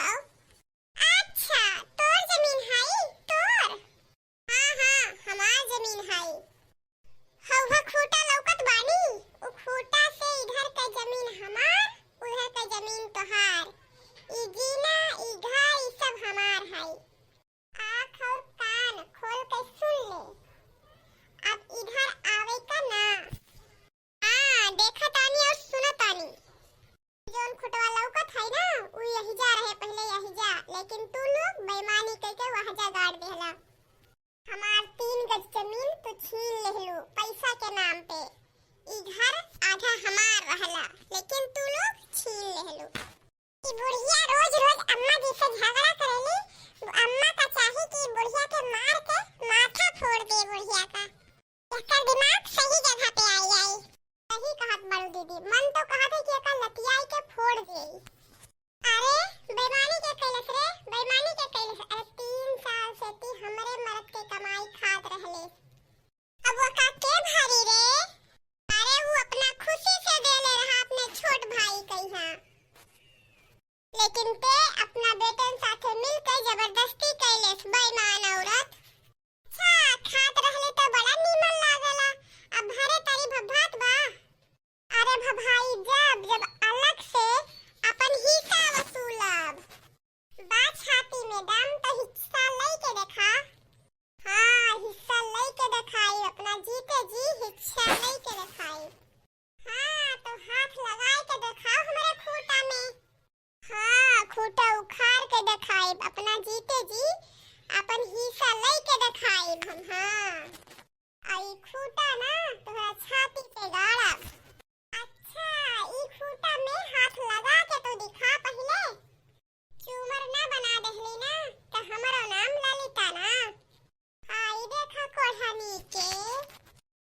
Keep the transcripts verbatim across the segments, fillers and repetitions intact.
पाओ। अच्छा, तोर जमीन हई? तोर? हाँ, हाँ, हमार जमीन हई। हउहा खूँटा लउकत बानी, उ खूँटा से इधर क जमीन हमार, उधर क जमीन तोहार। ई जीना, ई घर, ई सब हमार हई। आँख और कान खोल के सुन ले, अब इधर आवे का ना। हाँ, देखा तानी और सुना तानी। जौन खुटवा लउकत है ना, उ यही जा रहे पहले, यही जा, लेकिन तू लोग बेईमानी कइके वहाँ जा गाड़ देहला। हमार तीन गज जमीन तू छीन लेहलू पैसा के नाम पे। ई घर आधा हमार रहला, लेकिन तू लोग छीन लेहलू। ई बुढ़िया रोज रोज अम्मा जी से झगड़ा करेली। अम्मा का चाही कि बुढ़िया के मार के माथा फोड़ दे बुढ़िया का। एकर दिमाग सही जगह पे आई जाई। सही कहत बड़ू दीदी, मन तो कहत है कि एकर लतियाई के फोड़ देई। अरे बेईमानी के कैलस रे, बेईमानी के कैलस। अरे तीन साल से ती हमरे मरद के कमाई खात रहले। अब वो का के भारी रे? अरे वो अपना खुशी से देले रहा अपने छोट भाई कइहाँ, लेकिन ते अपना बेटन साथे मिलके जबरदस्ती कैलेस, बेईमान औरत। अच्छा, खात रहले तो बड़ा नीमन लागेला, अब भरे तारी भभात बा। अरे भभाई, जब, जब अलग से अपन हिस्सा वसूलब। बा छाती में दम तो हिस्सा लेके देखा। हाँ, हिस्सा लेके देखाई, अपना जीते जी हिस्सा लेके देखाई। हाँ, तो हाथ लगाए के देखाओ हमरे खूँटा में। हाँ, खूँटा उखाड़ के देखाई, अपना जीते जी अपन हिस्सा लेके देखाई हम। हाँ, आ ई खूँटा ना तोहरा छाती पे गाड़ब। अच्छा, ई खूँटा में हाथ लगा के तू दिखा पहिले। चूमर ना बना देहली ना, त हमरो नाम ललिता ना। आई देखा कोढ़नी के,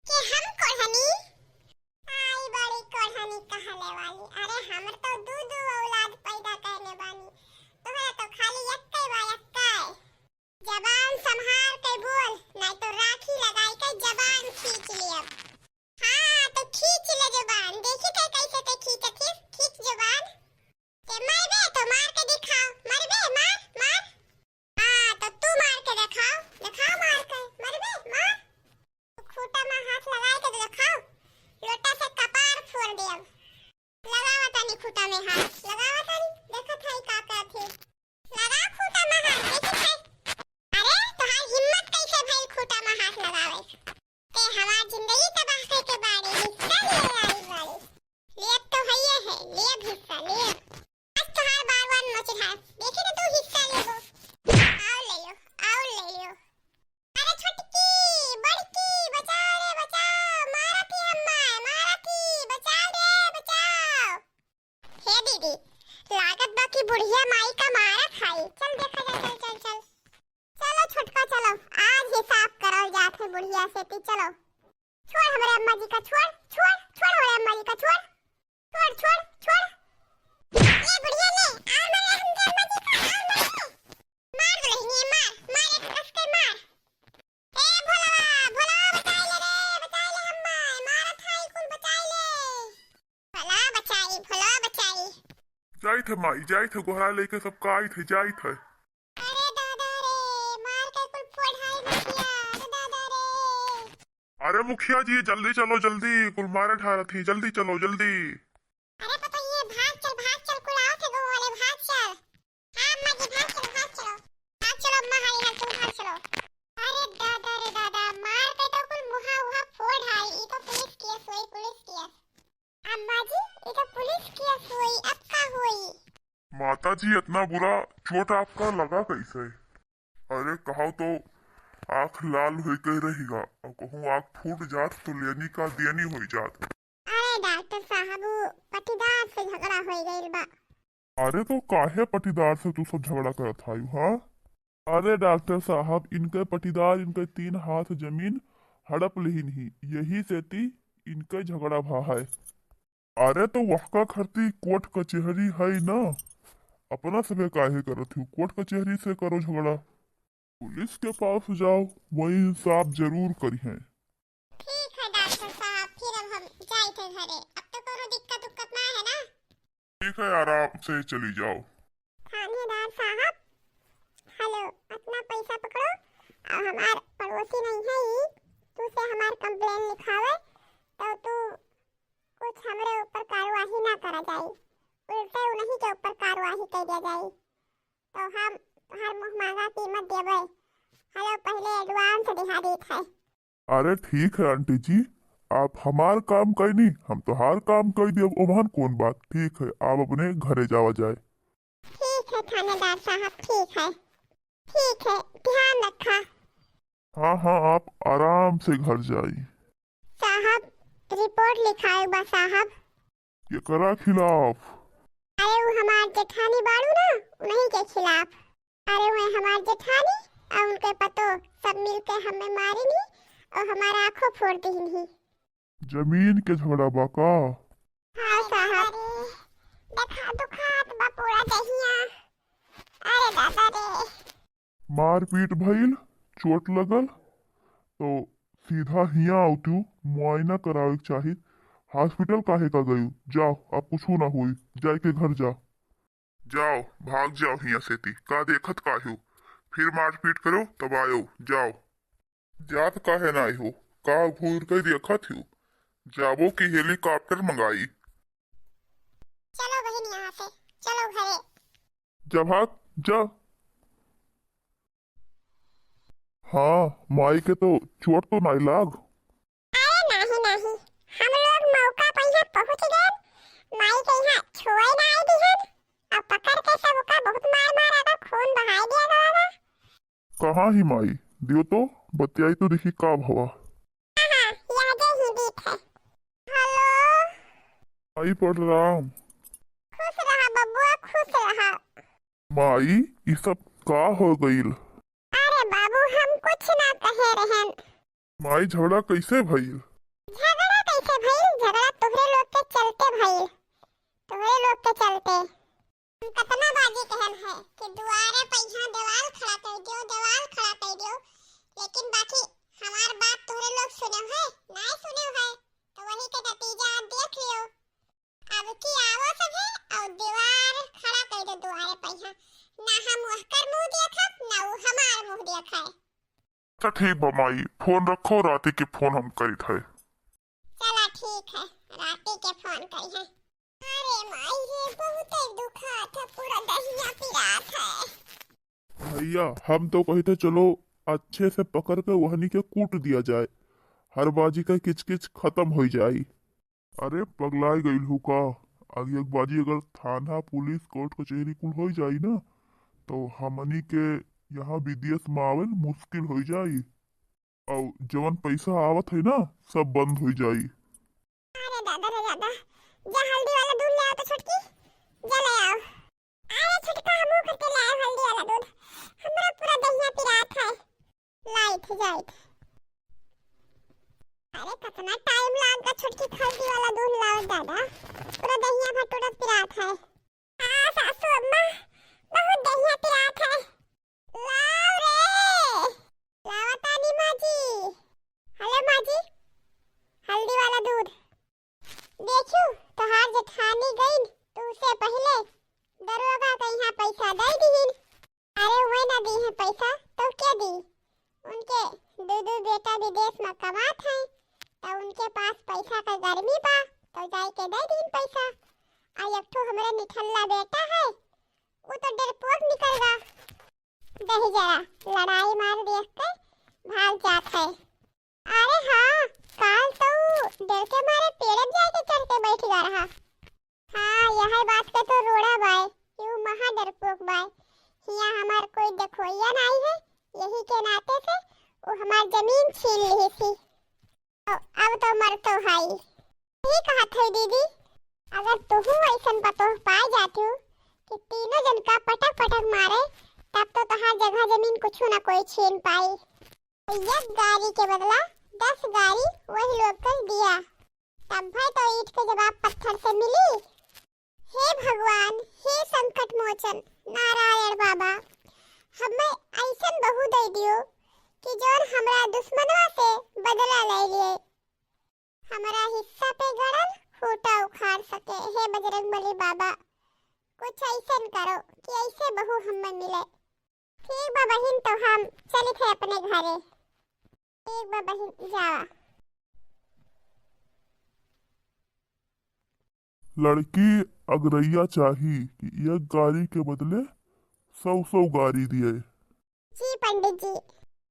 के हम कोढ़नी? आई बड़ी कोढ़नी कहले वाली। अरे हमर तो दू दू औलाद पैदा करने बानी, तोहरा तो खाली एक्के बा, एक्के। जबान संभार के बोल, नाहीं तो राखी लगाई के जबान खींच लेब। हाँ, तो खींच ले जबान, देखी ते कैसे ते खींचत हिस, खींच जबान। ते मरबे तो मार के दिखाओ, मरबे, मार, मार। हाँ, तो तू मार के देखाओ, देखाओ मार के, मरबे, मार। तू खूँटा में हाथ लगाए के देखाओ, लोटा से कपार फोड़ देब। लगावा तानी खूँटा में हाथ, लगावा तानी, देखत हई का करत है। लगा खूँटा में हाथ, देखत हई। अरे, तोहार हिम्मत कैसे भइल खूँटा में हाथ लगावे? ते हमार जिंदगी तबाह कइके बाड़े, हिस्सा ले आई बाड़े। लेब तो हइये है, लेब हिस्सा, लेब। आज तोहार बार बार नोच रहा, देखी तो तू हिस्सा लेबो। आओ ले लो, आओ ले लो। अरे छोटकी, बड़की, बचाओ रे, बचाओ, मारत ही अम्मा, मारत ही, बचाओ रे, बचाओ। हे दीदी, लागत बा कि बुढ़िया माई का मारत हई। चल देखा जा, चल, चल, चल। चलो छोटका, चलो, आज हिसाब करल जात है बुढ़िया से, ती चलो। छोड़ हमरे अम्मा जी का, छोड़, छोड़, छोड़ हमरे अम्मा जी का, छोड़। छोड़, छोड़, छोड़। ए बुढ़िया ले, आ मारे हमरे अम्मा जी का, आ मारे। मार दुलहिनिया, मार, मार एक कस के मार। ए भोलवा, भोलवा बचाई ले रे, बचाई ले अम्मा, मारत हई कुल बचाई ले। भोला बचाई, भोला बचाई। जाइत है माई, जाइत है, गोहरा लेके सबका आइत है, जाइत है। अरे दादा रे, मार के कुल फोड़ाई नथिया, अरे दादा रे। अरे मुखिया जी, जल्दी चलो, जल्दी, कुल मारे ठारत ही, जल्दी चलो, जल्दी। अरे पतोहिए, भाग चल, भाग चल, कुल आवत है गाँव वाले, भाग चल। हाँ अम्मा जी, भाग चलो, भाग चलो। भाग चलो अम्मा, हाय हाय, तुम भाग चलो। अरे दादा रे दादा, मार के तो कुल मुहा उहा फोड़ आई, ई तो पुलिस केस होई, पुलिस केस। अम्मा जी, ई तो पुलिस केस होई, अब का होई? माता जी, इतना बुरा चोट आपका लगा कैसे? अरे कहो तो आँख लाल होई के रहिगा, और कहूँ आँख फूट जात तो लेनी का देनी होई जात। अरे डॉक्टर साहब, उ पटीदार से झगड़ा होई गइल बा। अरे तो काहे पटीदार से तू सब झगड़ा करत हायु, हाँ? अरे डॉक्टर साहब, इनके पटीदार इनके तीन हाथ जमीन हड़प लिहिन ही, यही से ती इनके झगड़ा भा है। अरे तो वहका खरती कोर्ट कचहरी है ना, अपना सभे काहे करत हूँ, कोर्ट कचहरी से करो झगड़ा, पुलिस के पास जाओ, वही इंसाफ जरूर करिहें। ठीक है डॉक्टर साहब, फिर अब हम जाइत है घरे, अब तो कोनो दिक्कत उक्कत ना है ना? ठीक है, आराम से चली जाओ। थानेदार अपना पैसा पकड़ो, और हमार पड़ोसी नहीं है ई, तू से हमार complain लिखावे, तो तू कुछ हमरे ऊपर कार्यवाही ना करा जाई, उल्टे उन्हीं के ऊपर कार्यवाही कर दिया जाई। तो हम तोहार मुँह मांगा कीमत देबे। हेलो, पहले advance दिहा देत है। अरे ठीक है आंटी जी, आप हमार काम कैनी, हम तोहार काम कर दियब, ओमहन कौन बात। ठीक है, आप अपने घरे जावा जाए। ठीक है थानेदार साहब, ठीक है, ठीक है, ध्यान रखा। हाँ हाँ, आप आराम से घर जाई। साहब, रिपोर्ट लिखाए बा साहब। केकरा खिलाफ? अरे वो हमार जेठानी बाड़ू ना, उन्हीं के खिलाफ। अरे वह हमार जेठानी और उनके पतो सब मिलके हमें मारिनी और हमारा आँखों फोड़ दीनी। जमीन के झगड़ा बा का? हाँ साहब। अरे, देखा दुखात बा पूरा दहिया। अरे दादा रे। मारपीट भइल, चोट लगल, तो सीधा हियाँ आवतू, मुआयना करावे के चाही। हॉस्पिटल काहे का गयू? जाओ, अब कुछू ना होई, जाए के घर जा। जाओ, भाग जाओ हियाँ से ती, का देखत काहे हो? फिर मारपीट करो, तब आयो, जाओ। जात काहे ना हो? का घूर के देखत हो? जाबो कि हेलीकॉप्टर मंगाई? चलो बहिन यहाँ से, चलो घरे। जा भाग, जा। हाँ, माई के तो चोट तो नाई लाग। अरे नाही, नाही, हम लोग मौका पर यहाँ पहुँच गए, माई के यहाँ छुए ना आए दिहन, और पकड़ के सब ओका बहुत मार मारा था, खून बहाए दिया गवा था। कहाँ ही माई? दियो तो, बतियाई तो देखी का भवा। हाँ, हाँ, यह जे ही बीत है। हेलो। आई प्रणाम। खुश रहा बबुआ, खुश रहा। माई, ई सब का हो गइल? अरे बाबू, हम कुछ ना कहे रहन। माई, झगड़ा कैसे भइल? झगड़ा कैसे भइल? झगड़ा तोहरे लोग के चलते भइल, तोहरे लोग के चलते। हम कतना बाजी कहन है कि दुआरे पे यहाँ दीवार खड़ा कर दियो, दीवार खड़ा कर दियो, लेकिन बाकी हमार बात तोहरे लोग सुने है, ना सुने है, तो वही के नतीजा आप देख लियो। अब की आवो सभे और दीवार खड़ा कर दो दुआरे पे यहाँ, ना हम वहकर मुँह देखब, ना वो हमार मुँह देखे। अच्छा ठीक बा माई, फोन रखो, राती के फोन हम करित है। चला ठीक है, राती के फोन करी है। अरे माई रे, बहुत दुखात है, पूरा दहिया पिरात है। भैया, हम तो कहित है चलो अच्छे से पकड़ के वहनी के कूट दिया जाए, हर बाजी का किचकिच खत्म हो जाई। अरे पगलाए गइल हो का? आगियाबाजी अगर थाना, पुलिस, कोर्ट कचहरी कुल हो जाई ना, तो हमनी के यहाँ विदेश में आवल मुश्किल हो जाई। और जवन पैसा आवत है ना, सब बंद हो जाई। अरे दादा रे दादा, जा हल्दी वाला दूध ले आओ तो छोटकी, जा ले आओ। अरे छोटका, हमहू करके ले आओ हल्दी वाला दूध, हमरा पूरा दहिया पिरात है। लाइट जाइत। अरे कितना टाइम लाग गा छोटकी हल्दी वाला दूध लाओ दादा, पूरा दहिया भटूरा पिरात है। हाँ सासू अम्मा, बहुत दहिया पिरात है। लाओ रे, लावा तानी माँ जी। हेलो माँ जी, हल्दी वाला दूध। देखू, तोहार जेठानी गईन, तो उससे पहले दरोगा के यहाँ पैसा दे दीहिन। अरे, वे ना दी है पैसा, तो क्या दी? उनके दो दो बेटा विदेश में कमात हैं, तो उनके पास पैसा का गर्मी बा, तो जाए के दे दीन पैसा। आ एक ठो हमरे निठल्ला बेटा है, वो तो डरपोक निकल गा। दही जरा लड़ाई मार देख के भाग जात है। अरे हाँ, काल तो डर के मारे पेड़ पे जाके चढ़ के बैठ गया रहा। हाँ, यह बात के तो रोड़ा बाय, यू महा डरपोक बाय। हिया हमार कोई देखोइया नाई है, यही के नाते से वो हमार जमीन छीन लिहिस ही। अब तो मर तो हाई। सही कहत है दीदी, अगर तुहू ऐसन पतोह पाए जातू कि तीनों जन का पटक पटक मारे, तब तो तहार जगह जमीन कुछ ना कोई छीन पाई। एक गारी के बदला दस गारी वही लोग कर दिया, तब भाई तो ईंट के जवाब पत्थर से मिली। हे भगवान, हे संकट मोचन नारायण बाबा, हमें ऐसन बहू दे दियो कि जौन हमरा दुश्मनवा से बदला ले लिए, हमरा हिस्सा पे गड़ल खूंटा उखाड़ सके। हे बजरंग बली बाबा, कुछ ऐसन करो कि ऐसे बहू हमें मिले। ठीक बा बहिन, तो हम चलित है अपने घरे। ठीक बा बहिन, जावा। लड़की अगरैया चाही कि एक गारी के बदले सौ सौ गारी दिए। जी पंडित जी।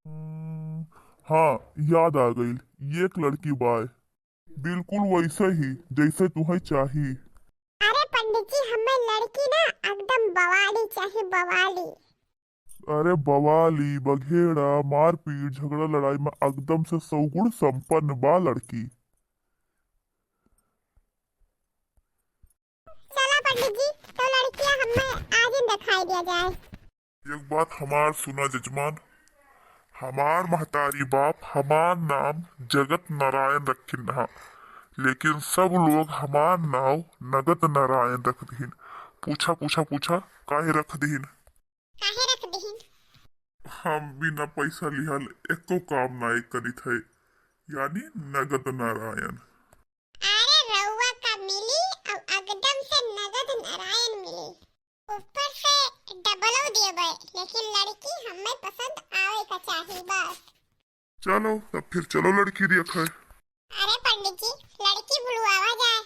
हम्म, हाँ, याद आ गइल, एक लड़की बाय, बिल्कुल वैसे ही जैसे तुहैं चाही। अरे पंडित जी, हमें लड़की ना एकदम बवाली चाही, बवाली। अरे बवाली, बघेड़ा, मारपीट, झगड़ा, लड़ाई में एकदम से सौ गुण संपन्न बा लड़की। चला पंडित जी, तो लड़कियां हमें आज ही दिखाई दिया जाए। एक बात हमार सुना जजमान, हमार महतारी बाप हमार नाम जगत नारायण रखिन हा, लेकिन सब लोग हमार नाव नगद नारायण रख दिहिन। पूछा, पूछा, पूछा, काहे रख दिहिन? काहे रख दिहिन? हम बिना पैसा लिहल एको काम नाय करित है, यानी नगद नारायण। अरे रउआ का मिली, अब एकदम से नगद नारायण मिली, ऊपर से डबलो देबे, लेकिन लड़की हमें पसंद आवे का चाही बस। चलो, तब फिर चलो लड़की देखे। अरे पंडित जी, लड़की बुलवावा जाए,